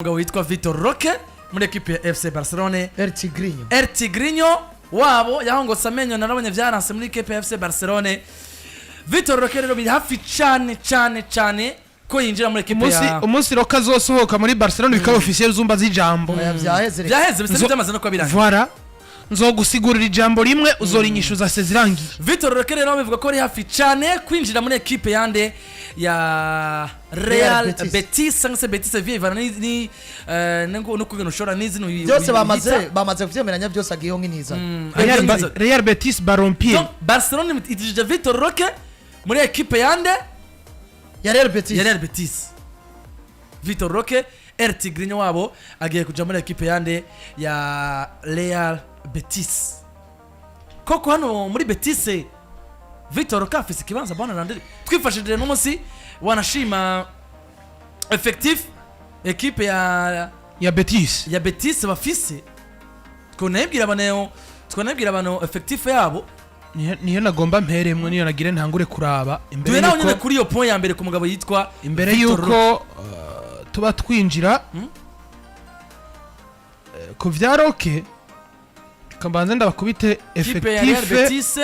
Umugabo witwa Vitor Roque muri ekipe ya FC Barcelone. El Tigrinho. El Tigrinho wabo yahongotse amenyo, narabonye byaranse muri ekipe ya FC Barcelone. Vitor Roque rero biri hafi cyane cyane cyane ko yinjira muri ekipe Umunsi ya umunsi Roque azosohoka muri Barcelona bikaba officiel, zumba z'ijambo. Oya, vyaheze reka. Byaheze, bisa n'ibyamaze no kuba birangiye. Voilà, nzogusigurira ijambo rimwe uzorinyishuza sezirangiye. Vitor Roque rero bivuga ko ari hafi cyane kwinjira muri ekipe yande? Ya Real Real Betis. Betis cyangwa se Betis Sevilla, ivana ni n'ukugena ushobora n'izina Byose bamaze uyita. Bamaze kuvyemeranya byose, agiyeho nk'intiza. Real, Agiye. Real Betis Balompié. Donc Barcelona itijije Vitor Roque muri ekipe yande? Ya Real Betis. Ya Real Betis. Vitor Roque, El Tigrinho wabo, agiye kuja muri ekipe yande? Ya Real Betis. Koko hano muri Betis Vitor Roque afise ikibanza, bwana Landry? Twifashishije n'umunsi wanashima effectif ekipe ya Ya Betis. Ya Betis bafise, twonabwira abantu effectif yabo. Niyo nagomba mperemwe, niyo nagire ntangure kuraba imbere Duhe nawe nyine yuko kuri iyo point ya mbere ku mugabo yitwa imbere Vitor Roque. yuko tuba twinjira ku vya Roque, kambanze ndabakubite Kipe ya Real effectif. Betis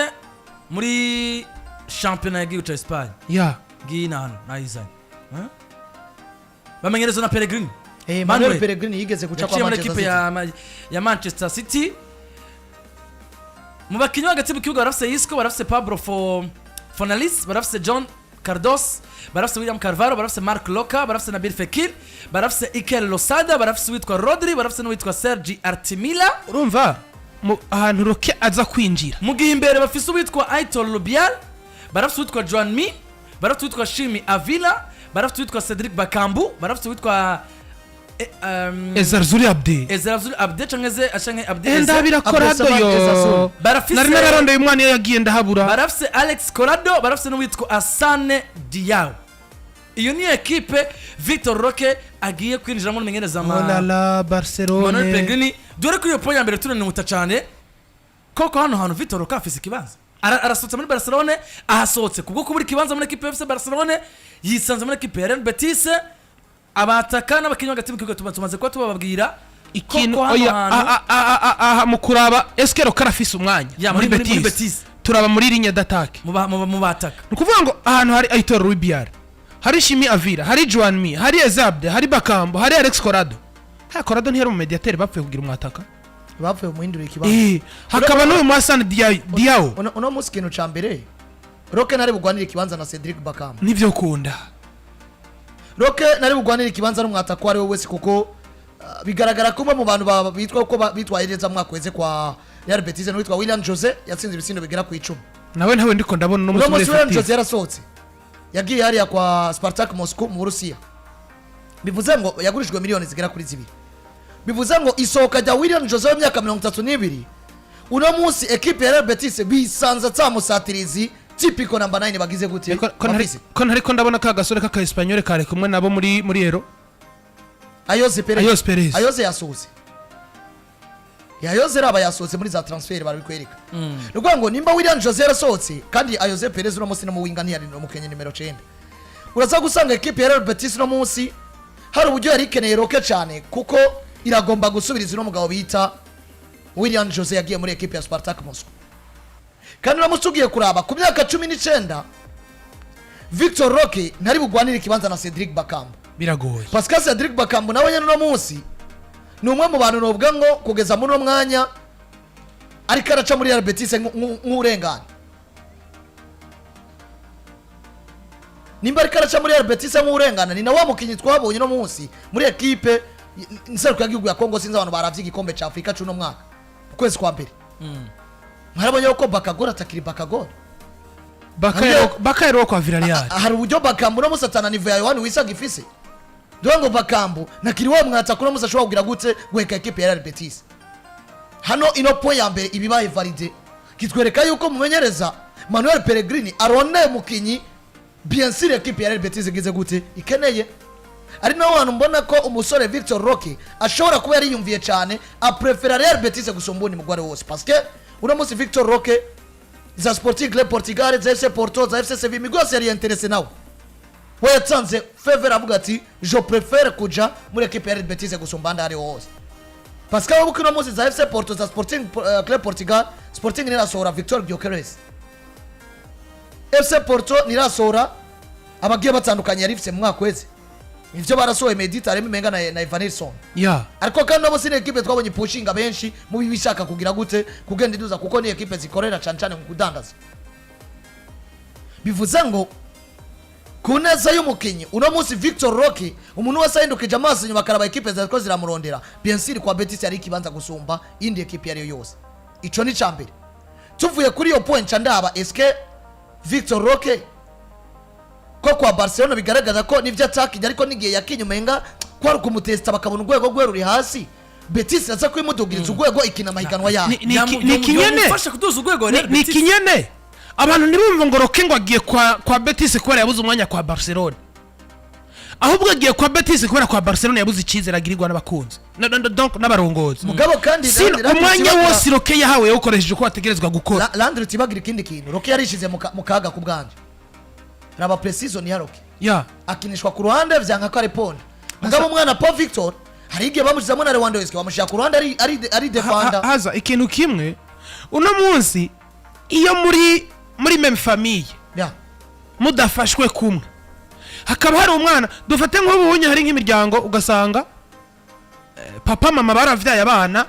muri shampiyona y'igihugu cya Espagne. Ya. Ngiyi ni hano nayizanye. Huh? Bamenyerezwa na Pellegrini. Manuel Manuel. Pellegrini yigeze guca kwa Yaciye muri Manchester ekipe City. ya Manchester City. Mu bakinnyi bo hagati mu kibuga barafise Isco, barafise Pablo Fornals, barafise Joan Cardoso, barafise William Carvalho, barafise Marc Roca, barafise Nabil Fekir, barafise Iker Losada, barafise uwitwa Rodri, barafise n'uwitwa Sergi Artimila. Urumva ahantu Roque aza kwinjira. Mu gihe imbere bafise uwitwa Aitor Rubial, barafise uwitwa Juanmi, barafise uwitwa Chimi Avila, barafise uwitwa Cedric Bakambu, barafise uwitwa Ezzalzouli Abde. Ezzalzouli Abde canke ze canke Abde Eze. Ndabira Korado. Abdessamad Yo. Ezzalzouli. Barafise Nari nararondeye umwana, iyo yagiye ndahabura. Barafise Alex Corrado, barafise n'uwitwa Assane Diao. Iyo ni ekipe Vitor Roque agiye kwinjiramo n'umumenyereza Oh la la, Manuel Barcelone. Pellegrini. Dore kuri iyo point ya mbere, turanihuta cyane. Koko hano hantu Vitor Roque afise ikibanza? Arasohotse muri Barcelone, ahasohotse kubwo kubura ikibanza muri ekipe ya FC Barcelone, yisanze muri ekipe ya Real Betis. Abataka n'abakinnyi hagati mu kibuga tumaze kuba tubababwira. Ikintu Koko hano oya hantu aha mu kuraba eske Roque arafise umwanya Ya, muri muri Betis. Betis. Turaba muri ligne d'attaque. Mu bataka. Ni ukuvuga ngo ahantu hari Aitor Rubial, hari Chimi Avila, hari Juanmi, hari Ezabde, hari Bakambo, hari Alex Corrado. Ha Corrado ntiyari mu médiateur, bapfuye kugira umwataka. Bapfuye muhindura ikibanza. Hakaba n'uyu Muhasani Diao. Uno munsi ikintu ca mbere, Roque ntari bugwanire ikibanza na Cedric Bakambu. Nivyo kunda. Roque ntari bugwanire ikibanza n'umwataka uwo ari we wese, kuko bigaragara ko umwe mu bantu bitwa ko bitwaye neza mu mwaka weze kwa Real Betis n'uwitwa William Jose, yatsinze ibitsindo bigera ku 10. Nawe ntawe ndiko ndabona uno Uno munsi muri munsi William effectif. Jose yarasohotse, yagiye hariya kwa Spartak Moscow mu Burusiya, bivuze ngo yagurishijwe miliyoni zigera kuri 2. Bivuze ngo isohoka rya William Jose w'imyaka 32, uno munsi ekipe ya Real Betis bisanze atamusatirizi typique number 9 bagize gute Ko bafise. Ko ntariko ndabona ka gasore k'aka Espagnol kare kumwe nabo muri Euro. Ayoze Perez. Ayoze Perez. Ayoze yasohotse, Ayoze raba yasohotse muri za transfer, barabikwereka. Ni ukuvuga ngo nimba William Jose yarasohotse kandi Ayoze Perez uno munsi no mu winga ntiyari no mukenye nimero 9, uraza gusanga ekipe ya Real Betis uno munsi hari uburyo yari ikeneye Roque cyane, kuko iragomba gusubiriza uno mugabo bita William Jose yagiye muri ekipe ya Spartak Moscow. Kandi uramutse ugiye kuraba ku myaka 19, Victor Roque ntari bugwanire ikibanza na Cedric Bakambu. Biragoye. Pascal Cedric Bakambu nawe nyene uno munsi ni umwe mu bantu novuga ngo kugeza muri uno mwanya ariko araca muri Real Betis nk'urengana. Nimba ariko araca muri Real Betis nk'urengana, ni na wa mukinyi twabonye uno munsi muri ekipe nserukiragihugu ya Congo. Sinzi abantu baravye igikombe ca Afurika c'uno mwaka mu kwezi kwa mbere, mwarabonye ko Bakagora atakiri Bakagora. Bakayero kwa Villarreal. Hari uburyo Bakambu uno munsi atana niveau ya Yohani Wisaga ifise. Dore ngo Bakambu nakiri wa mwataka uno munsi ashobora kugira gute guheka ekipe ya Real Betis. Hano ino point ya mbere ibibaye validé, kitwereka yuko mumenyereza Manuel Pellegrini arondeye mukinyi bien sûr ekipe ya Real Betis igize gute ikeneye. Ari naho hantu mbona ko umusore Victor Roque ashobora kuba yariyumviye cyane, aprefera Real Betis gusumba uwundi mugware wose, parce que uno munsi Victor Roque, za Sporting Club Portugal, za FC Porto, za FC Sevilla, imigwi yose yari intéressé nawe. We yatanze faveur, avuga ati: "Je préfère kuja muri ekipe ya Real Betis gusumba ahandi ariho hose." Parce que wibuke uno munsi za FC Porto, za Sporting Club Portugal, Sporting ntirasohora Victor Gyökeres, FC Porto ntirasohora abagiye batandukanye yari ifise mu mwaka weze. Ivyo barasohoye Mehdi Taremi menga na Evanilson. Ariko kandi nabo si ni ekipe twabonye pushinga benshi mu bishaka kugira gute, kugenda iduza, kuko ni ekipe zikorera cyane cyane mu kudandaza. Bivuze ngo ku neza y'umukinyi uno munsi Victor Roque, umuntu wese ahindukije amaso inyuma akaraba ekipe ziriko ziramurondera, bien sûr kwa Betis yari ikibanza gusumba iyindi ekipe iyo ariyo yose. Ico ni ca mbere. Tuvuye kuri iyo point, nca ndaba: eske Victor Roque ko kwa Barcelona bigaragaza ko nivyo atakinye, ariko n'igihe yakinye umenga kwari ukumutesta, bakabona urwego rwe ruri hasi, Betis yaza kwimudugiriza urwego ikina amahiganwa yayo? Ni ikinyene. Yamufasha kuduza urwego Real Ni Betis. ikinyene. Abantu ntibumve ngo Roque ngo agiye kwa Betis kubera yabuze umwanya kwa Barcelona, ahubwo agiye kwa Betis kubera kwa Barcelona yabuze icyizere agirirwa n'abakunzi donc n'abarongozi. Mugabo kandi Sino umwanya wose Roque yahawe yawukoresheje uko ategerezwa gukora. Landry, tibagira ikindi kintu, Roque yarishize mu kaga ku bwanje. Raba pre-season ya Roque, akinishwa ku ruhande, vyanka ko areponda. Mugabo umwana Paul Victor, hari igihe bamushyizemo na Lewandowski, bamushyira ku ruhande ari defanda. Haza ikintu kimwe: uno munsi iyo muri même famille mudafashwe kumwe, hakaba hari umwana, dufate nk'ubunye hari nk'imiryango ugasanga papa, mama baravyaye abana,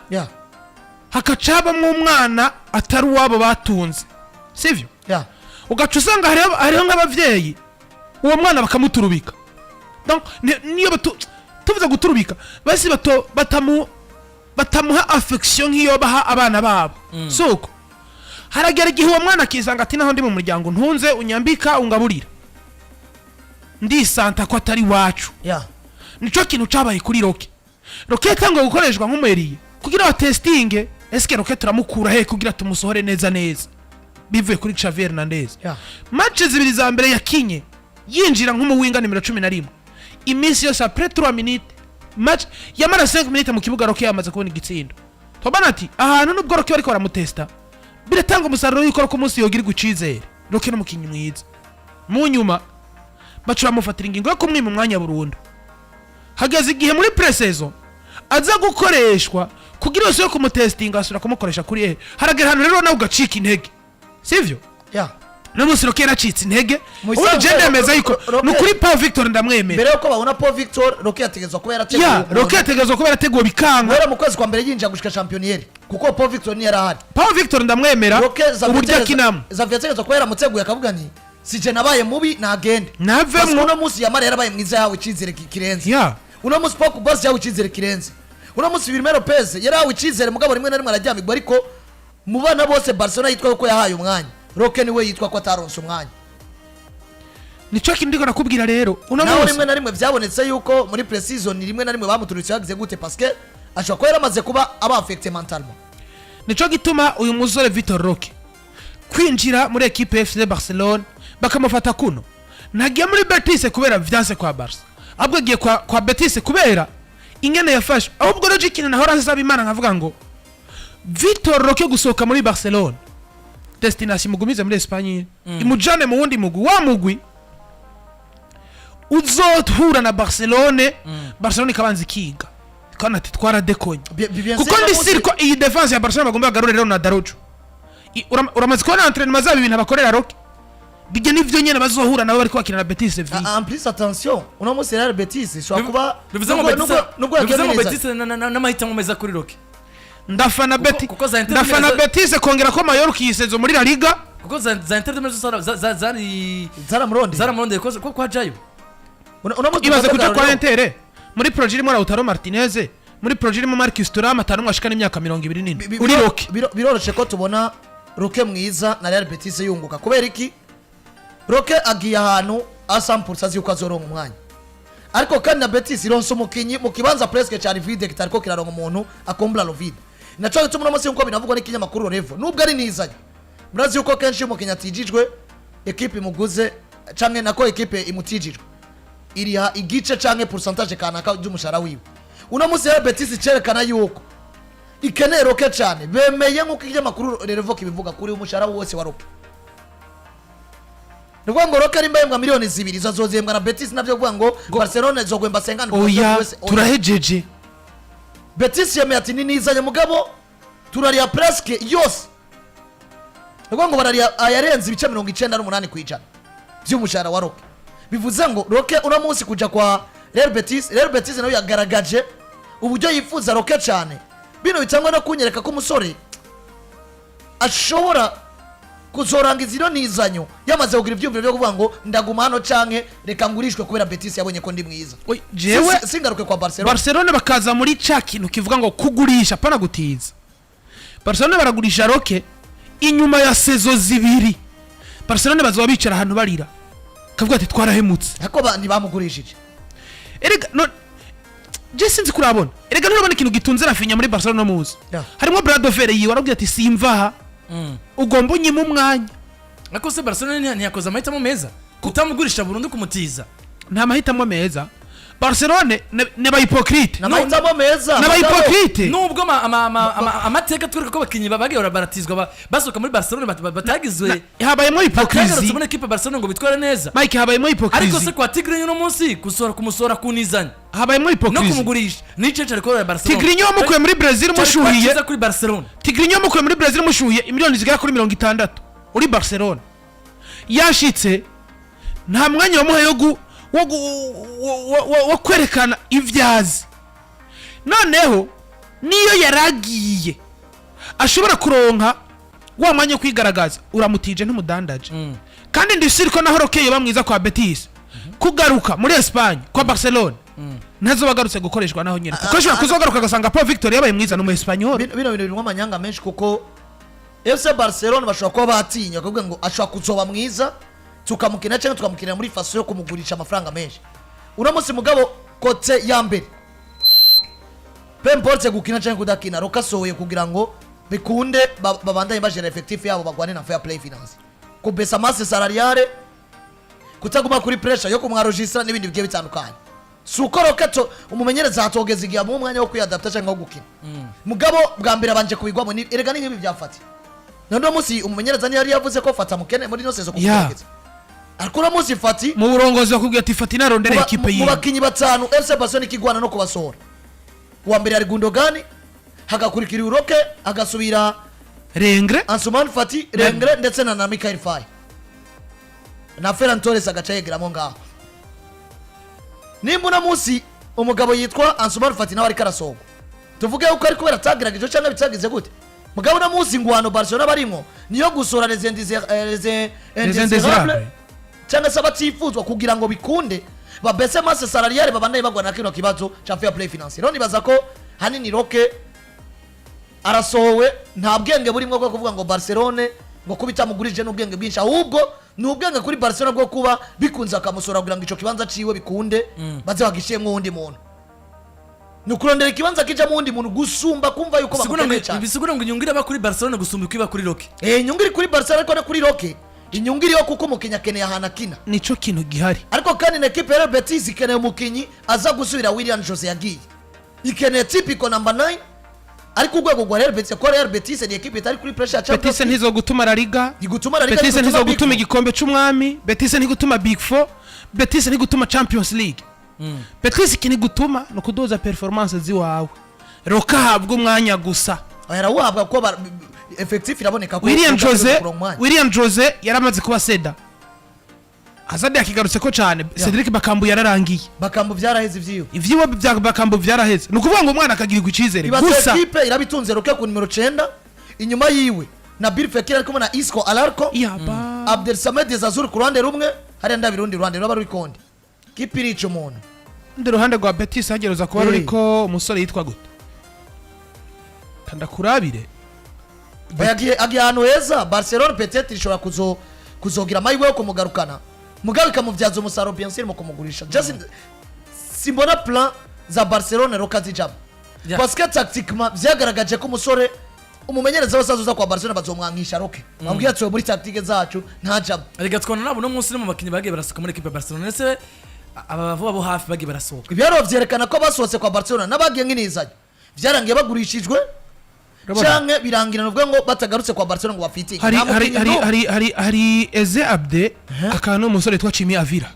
hakaca habamwo umwana atari uwabo batunze, sivyo? Ugaca usanga hariho nk'abavyeyi uwo mwana bakamuturubika. Donc, niyo tuvuze guturubika, basi bato batamuha affection nk'iyo baha abana babo. Suko haragera igihe uwo mwana akisanga ati: "Naho ndi mu muryango ntunze, unyambika, ungaburira, ndisanta ko atari wacu." Nico kintu cabaye kuri Roque. Roque yatanguye gukoreshwa nk'umu ailier kugira batestinge: eske Roque turamukura he kugira tumusohore neza neza bivuye kuri Xavier Hernandez? Match zibiri za mbere yakinye yinjira nk'umu winger nimero 11 iminsi yose. Après 3 minutes, match yamara 5 minutes mu kibuga, Roque yamaze kubona igitsindo. Tobana ati ahantu nubwo Roque bariko baramutesta, biratanga umusaruro yuko Roque umunsi yogirirwa icizere, Roque n'umukinyi mwiza. Mu nyuma baca bamufatira ingingo yo kumwima umwanya burundu. Hageze igihe muri pré-saison aza gukoreshwa kugira yose yo kumutestinga, asubira kumukoresha kuri aile. Haragera ahantu rero nawe ugacika intege, sivyo? No munsi Roque yaracitse intege. Mu Ubu isanzwe je ndemeza yuko ni ukuri Paul Victor ndamwemera. Mbere yuko babona Paul Victor, Roque yategerezwa kuba yarateguye ukuntu. Roque yategerezwa kuba yarateguwe bikanga. Guhera mu kwezi kwa mbere yinjira gushika Champions, kuko Paul Victor ntiyari ahari. Paul Victor ndamwemera Roque uburyo akinamo. Xavi yategerezwa kuba yaramuteguye, akavuga nti: "Si je nabaye mubi, nagende." Navemwo. Parce que uno munsi Yamara yarabaye mwiza, yahawe icyizere kirenze. Uno munsi Paul Kubasi yahawe icyizere kirenze. Uno munsi Firmino Lopez yarahawe icyizere, mugabo rimwe na rimwe arajyamirwa. Ariko mu bana bose Barcelona yitwa ko yahaye umwanya, Roque niwe yitwa ko ataronse umwanya. Nico kintu ndiko nakubwira rero uno Naho munsi. rimwe na rimwe byabonetse yuko muri pre-season rimwe na rimwe bamuturutse yagize gute, parce que ashobora kuba yaramaze kuba aba affecté mentalement. Nico gituma uyu musore Vitor Roque kwinjira muri ekipe FC Barcelone bakamufata kuno, ntagiye muri Betis kubera vyanse kwa Barca, ahubwo agiye kwa Betis kubera ingene yafashe. Ahubwo rero ikintu nahora nsaba Imana, nkavuga ngo Vitor Roque gusohoka muri Barcelone, destination imugumize muri Espagne, imujane mu wundi mugwi, wa mugwi uzohura na Barcelone, Barcelone ikabanza ikiga kandi ati twaradekonye. Bien Kuko sûr, ndi uno siri ko iyi défense ya Barcelona bagomba bagarure rero na Darojo. Uramaze kubona entraînement zabo, ibintu bakorera Roque bijya nivyo nyene bazohura nabo bariko bakina na Betis Sevilla. En plus, attention, uno munsi Real Betis ishobora kuba Bivuze ngo nubwo Betis nubwo bivuze ngo yagiye Betis n'amahitamo meza kuri Roque. Ndafana Beti Kuko za Inter ndafana Milan Betis kongera ko Mallorca iyi saison muri La Liga. Kuko za Inter de Milan zari Zaramurondeye. Zaramurondeye ko kwa Jayo. Uno munsi Ibaze dufate kuja kwa akarorero. Inter muri projet irimo Lautaro Martinez, muri projet irimo Marcus Thuram, atanu ashika n'imyaka 24, uri Roque. Biroroshe ko tubona Roque mwiza na Real Betis yunguka. Kubera iki? Roque agiye ahantu asampulsa azi yuko azoronka umwanya, ariko kandi na Betis ironsa umukinyi mu kibanza presque cyari vide, kitariko kiraronka umuntu akombla le vide. Naco gituma uno munsi, nkuko binavugwa n'ikinyamakuru Relevo, nubwo ari nizanye, murazi yuko kenshi iyo umukinyi atijijwe, ekipe imuguze canke nako ekipe imutijijwe iriha igice canke pourcentage kanaka ry'umushahara wiwe. Uno munsi Real Betis icerekana yuko ikeneye Roque cyane, bemeye nk'uko ikinyamakuru Relevo kibivuga kuri umushahara wose wa Roque. Ni ukuvuga ngo Roque nimba yembwa miliyoni 2, izo azozihembwa na Betis, navyo kuvuga ngo Barcelona izoguhemba 50. Oya. Wese, oya. Turahejeje. Betis yemeye ati ninizanye, mugabo turariya presque yose. Ni ukuvuga ngo barariya ayarenze ibice 98% by'umushahara wa Roque. Bivuze ngo Roque uno munsi kuja kwa Real Betis, Real Betis nayo yagaragaje uburyo yifuza Roque cyane. Bino bitangwa no kunyereka ko umusore ashobora kuzorangiza ino nizanyo yamaze kugira ibyumviro byo kuvuga ngo ndaguma hano canke reka ngurishwe kubera Betis yabonye ko ndi mwiza. Oya, jewe Singaruke kwa Barcelona. Barcelona bakaza muri ca kintu kivuga ngo kugurisha pana gutiza. Barcelona baragurisha Roque inyuma ya saison 2, Barcelona bazoba bicara ahantu barira, kavuga ati twarahemutse. Ariko ntibamugurishije. Erega no je sinzi kurabona, erega nturabona ikintu gitunze Raphinha muri Barcelona muzi? Yeah. Harimo bras de fer yiwe, arabwira ati simva aha, ugomba unyima umwanya. Ariko se Barcelona ntiyakoze amahitamo meza kutamugurisha burundu, kumutiza? Nta mahitamo meza. Barcelone n'aba hypocrite. N'amahitamo meza. N'aba hypocrite. Nubwo amateka twereka ko abakinnyi bagiye baratizwa, basohoka muri Barcelona batagizwe Habayemo batagarutse hypocrisie. muri ekipe Barcelona ngo bitware neza. Mike, habayemo Ariko se hypocrisie. kwa Tigre uno munsi gusohora, kumusohora kunizanya Habayemo no hypocrisie. kumugurisha nico cari korora Barcelona. Tigrinho wamukuye muri Brazil Cari kuba mushuhiye. cyiza kuri Barcelona. Tigrinho wamukuye muri Brazil mushuhiye imiliyoni zigera kuri 60 uri Barcelona, yashitse nta mwanya wamuhaye wo kwerekana ibyazi. Noneho niyo yaragiye ashobora kuronka wa mwanya wo kwigaragaza, uramutije ntumudandaje. Kandi ndisiri ko naho Roque yoba mwiza kwa Betis, kugaruka muri Espagne kwa Barcelona ntazoba agarutse gukoreshwa naho nyine, kuko ashobora kuzogaruka agasanga Paul Victor yabaye mwiza, ni umu Espanyol. Bino bintu birimo amanyanga menshi, kuko FC Barcelona bashobora kuba batinya bakavuga ngo ashobora kuzoba mwiza tukamukina cyangwa tukamukinira muri façon yo kumugurisha amafaranga menshi. Uno munsi mugabo côté ya mbere, peu importe gukina cyangwa kudakina, Roque asohoye kugira ngo bikunde babandanye bajera effectif yabo, bagwane na fair play financier, kubesa masse salariale, kutaguma kuri pressure yo kumwarojistra n'ibindi bigiye bitandukanye. Si uko Roque umumenyereza hatogeza igihe amuha umwanya wo kwiyadapta cyangwa wo gukina, mugabo bwa mbere abanje kubigwamo. Erega ni nk'ibi byafati. None uno munsi umumenyereza niyo yari yavuze ko fata mukene muri ino saison kumugerageza, ariko uno munsi Fati Mu burongozi bakubwira ati Fati narondera ekipe mu yiwe. bakinyi batanu FC Barcelona ikigwana no kubasohora, uwa mbere ari Gundogan, hagakurikira Roque, hagasubira Lenglet. Ansuman Fati, Lenglet ndetse na Mikayil Faye na Ferran Torres agaca yegeramo ngaho. Nimba uno munsi umugabo yitwa Ansuman Fati nawe ariko arasohogwa, tuvuge yuko ari kubera atagerageje cyangwa bitagize gute, mugabo uno munsi ngwano Barcelona barimo niyo gusora les Les indésirables indésirables. cyangwa se abatifuzwa kugira ngo bikunde babese masse salariale, babandanye bagwana na kino kibazo ca fair play financier. Rero nibaza ko hanini Roque arasohowe nta bwenge burimo bwo kuvuga ngo Barcelone ngo kuba itamugurije n'ubwenge bwinshi, ahubwo ni ubwenge kuri Barcelona bwo kuba bikunze akamusora kugira ngo ico kibanza ciwe bikunde baze bagishiyemwo uwundi muntu. Ni ukurondera ikibanza kijamo uwundi muntu gusumba kumva yuko Bisigura bamukeneye ngo cyane. Bisigura ngo inyungu iraba kuri Barcelona gusumba uko iba kuri Roque. Inyungu iri kuri Barcelona, ariko no kuri Roque inyungu iriho, kuko umukinnyi akeneye ahantu akina. Nico kintu gihari. Ariko kandi na ekipe ya Real Betis ikeneye umukinnyi aza gusubira William Jose yagiye, ikeneye typical number 9. Ariko urwego rwa Real Betis, ko Real Betis ni ekipe itari kuri pressure ya Champions Betis ntizogutuma La Liga. Ntigutuma La Liga, Betis ntigutuma Big ntizogutuma Four. igikombe c'umwami, Betis ntigutuma Big Four, Betis ntigutuma Champions League. Betis ikintu igutuma ni ukuduza performance ziwawe, Roque ahabwa umwanya gusa. Oya, arawuhabwa kuko effectif iraboneka ko William Roque Jose kuronka umwanya. William Jose yaramaze kuba seda Hazard yakigarutse ko cyane. Cedric Bakambu yararangiye. Bakambu byaraheze ivyiwe. Ivyiwe bya Bakambu vyaraheze, ni ukuvuga ngo umwana akagirirwa icizere Ibaze gusa. ekipe irabitunze Roque ku nimero 9, inyuma yiwe na Bill Fekir ari kumwe na Isco Alarco, Yaba. Abdel Samed Zazur ku ruhande rumwe, hariya ndabira urundi ruhande ruba ruri konde kipe irica umuntu. Urundi ruhande rwa Betis hagereza kuba Hey. ruriko umusore yitwa gute, kandakurabire. Oya, agiye ahantu heza. Barcelone peut-être ishobora kuzogira amahirwe yo kumugarukana, mugabe ikamubyaza umusaruro bien sûr mu kumugurisha. Just simbona plan za Barcelone Roque zijamo, parce que tactiquement vyagaragaje ko umusore umumenyereza wese azoza kwa Barcelona bazomwankisha Roque, bamubwira ati muri tactique zacu ntajamo. Reka twabona nabo uno munsi no mu bakinnyi bagiye barasohoka muri ekipe ya Barcelona, ndetse aba bavuba bo hafi bagiye barasohoka. Ibiharuro vyerekana ko basohotse kwa Barcelona n'abagiye nk'inizanyo vyarangiye bagurishijwe. Urabona? Canke birangira nuvuga ngo batagarutse kwa Barcelona ngo bafitinge. Hari Nta hari mukinyi hari n'umwe. hari Eze Abde, akaba n'umusore witwa Chimi Avila.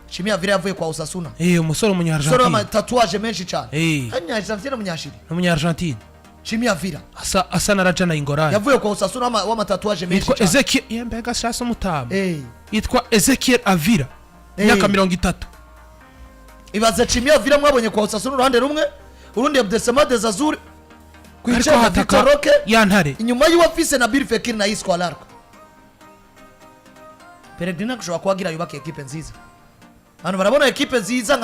Chimi Avila yavuye kwa Osasuna. Umusore Umusore w'umunya-Argentine. w'amatatuwaje menshi cyane. Umunya-Argentine, umunyashiri. Umunya-Argentine. Chimi Avila. Asa na Raja Nainggolan. Yavuye kwa Osasuna w'amatatuwaje menshi Yitwa cyane. Ezekiel, ye mbega shasa umutama. Yitwa Ezekiel Avila, imyaka 30. Ibaze Chimi Avila mwabonye kwa Osasuna uruhande rumwe, urundi Abdessamad Ezzalzouli ku Ariko icenda. hataka Vitor Roque ya ntare. Inyuma y'uwo afise Nabil Fekir na Isco Alarco. Pellegrini ashobora kuba agira yubake ekipe nziza. Abantu barabona ekipe nziza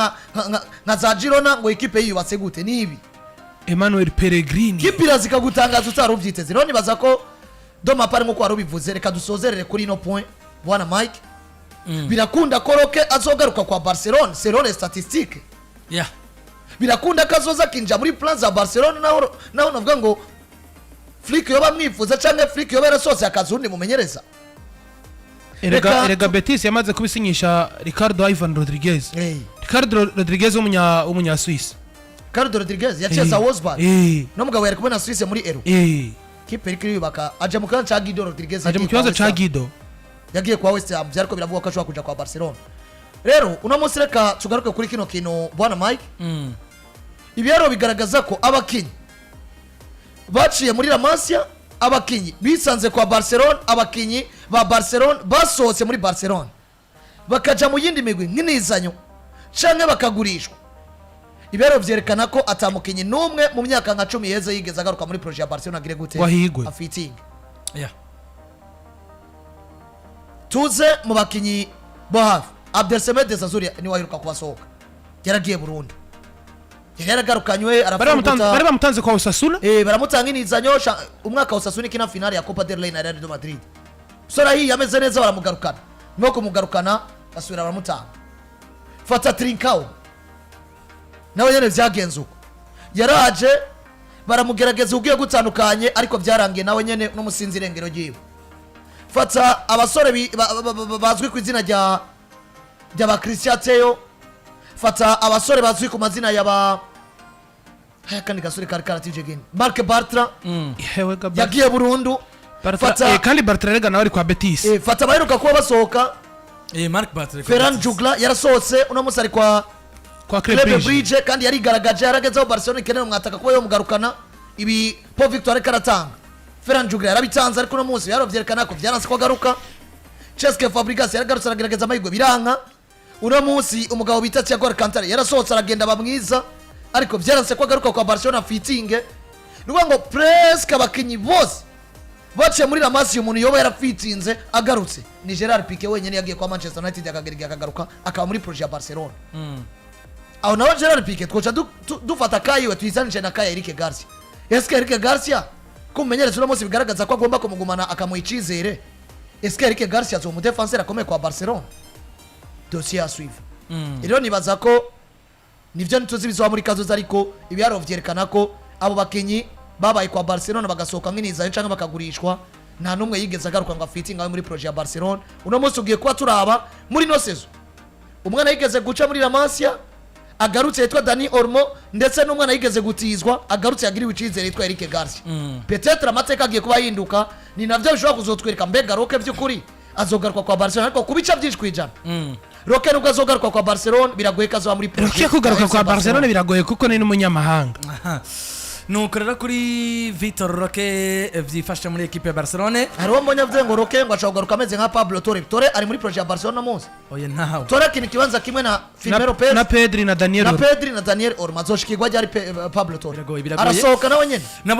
nka za Girona, ngo ekipe yiyubatse gute nibi. Emmanuel Pellegrini. Kipe iraza ikagutangaza utari ubyiteze. Rero nibaza ko doma pari nk'uko wari ubivuze, reka dusozerere kuri ino point, bwana Mike. Birakunda ko Roque azogaruka kwa Barcelona selon les statistiques. Birakunda ko azoza akinjira muri plan za Barcelona, naho navuga ngo Flick yoba amwifuza cyangwa Flick yoba yarasohotse akazi undi mumenyereza. Erega Reka Betis yamaze kubisinyisha Ricardo Ivan Rodriguez. Ricardo Rodriguez w'umunya Suisse. Ricardo Rodriguez yaciye za Wolfsburg. No mugabo yari kumwe na Suisse muri Euro. Kipe iriko iriyubaka, aja mu kibanza ca Guido Rodriguez. Aje mu Yagiye kwa kibanza West ca Ham. Guido. Yagiye kwa West Ham, byariko biravugwa ko ashobora kuja kwa Barcelona. Rero uno munsi reka tugaruke kuri kino kintu, bwana Mike. Ibiharuro bigaragaza ko abakinyi baciye muri La Masia, abakinyi bisanze kwa Barcelona, abakinyi ba Barcelona basohotse muri Barcelona bakaja mu yindi migwi nk'inizanyo canke bakagurishwa, ibiharuro vyerekana ko ata mukinyi n'umwe mu myaka nka 10 yeze yigeze agaruka muri projet ya Barcelona agire gute? Wahigwe. Afitinge. Tuze mu bakinyi bo hafi, Abdelsamed Ezzalzouli niwe aheruka kubasohoka, yaragiye burundu, yari yaragarukanywe. Bari Arafunguta. Bamutanze kwa Osasuna. Baramutanga inizanyo umwaka wa Osasuna ikina finale ya Copa del Rey na Real de Madrid. Sora hiyi ameze neza, baramugarukana. Nyuma yo kumugarukana basubira baramutanga. Fata Trincao, nawe nyene vyagenze uko, yaraje baramugerageza ugiye gutandukanye, ariko byarangiye nawe nyene n'umusinzi irengero ryiwe. Fata abasore bazwi ku izina rya ba Christian Teo, fata abasore bazwi ku mazina ya ba haya, kandi gasore kari karatije gene Marc Bartra. Hewe ga Yagiye burundu. Bartra. Fata Kandi Bartra rega nawe ari kwa Betis. Fata abaheruka kuba basohoka. Marc Bartra. Ferran Jugla yarasohotse, uno munsi ari kwa kwa Club Club Brugge. Brugge, kandi yarigaragaje, yarageze aho Barcelona ikenera umwataka kuba yomugarukana. Ibi Paul Victor ariko aratanga, Ferran Jugla yarabitanze, ariko uno munsi yarovyerekana ko vyaranse ko agaruka. Cesc Fabregas yaragarutse aragerageza amahirwe biranka. Uno munsi umugabo bita Thiago Alcantara yarasohotse aragenda aba mwiza, ariko vyaranse ko agaruka kwa Barcelona fitinge. Ni ukuvuga ngo presque abakinyi bose baciye muri La Masia, umuntu yoba yarafitinze agarutse ni Gerard Pique wenyine, yagiye kwa Manchester United akagera igihe akagaruka akaba muri projet ya Barcelona. Aho nawe Gerard Pique twoca dufata kayiwe tuyisanishe na kaya Eric Garcia. Eske Eric Garcia kumumenyereza uno munsi bigaragaza ko agomba kumugumana akamuha icizere, eske Eric Garcia azoba umudefenseur akomeye kwa Barcelona? Dossier à suivre. Rero nibaza ko nivyo ntituzi bizoba muri kazoza, ariko ibiharuro vyerekana ko abo bakinyi babaye kwa Barcelona bagasohoka nk'inizayo canke bakagurishwa, nta n'umwe yigeze agaruka ngo afitinge abe muri projet ya Barcelona. Uno munsi ugiye kuba turaba muri no saison umwana yigeze guca muri La Masia agarutse yitwa Dani Olmo, ndetse n'umwana yigeze gutizwa agarutse yagiriwe icizere yitwa Eric Garcia. Peut-être amateka agiye kuba ahinduka, ni navyo bishobora kuzotwereka mbega Roque by'ukuri azogaruka kwa Barcelona. Ariko ku bice byinshi kwijana, Roque nubwo azogaruka kwa Barcelona, biragoye ko azoba muri projet Roque kugaruka ya FC kwa Barcelona biragoye kuko ni n'umunyamahanga. Aha. Nuko rero kuri Vitor Roque vyifashe muri ekipe ya Barcelone. Hari uwo mbonye avuze ngo Roque ngo ashobora kugaruka ameze nka Pablo Torre. Torre ari muri projet ya Barcelona munsi. Oya, ntawe. Torre akina ikibanza kimwe na Firmino Lopez na Pedri na Daniel na Olmo. Pedri na Daniel Olmo. Azoshikirwa ryari Pablo Torre? Biragoye, biragoye. Arasohoka nawe nyene. Nabo.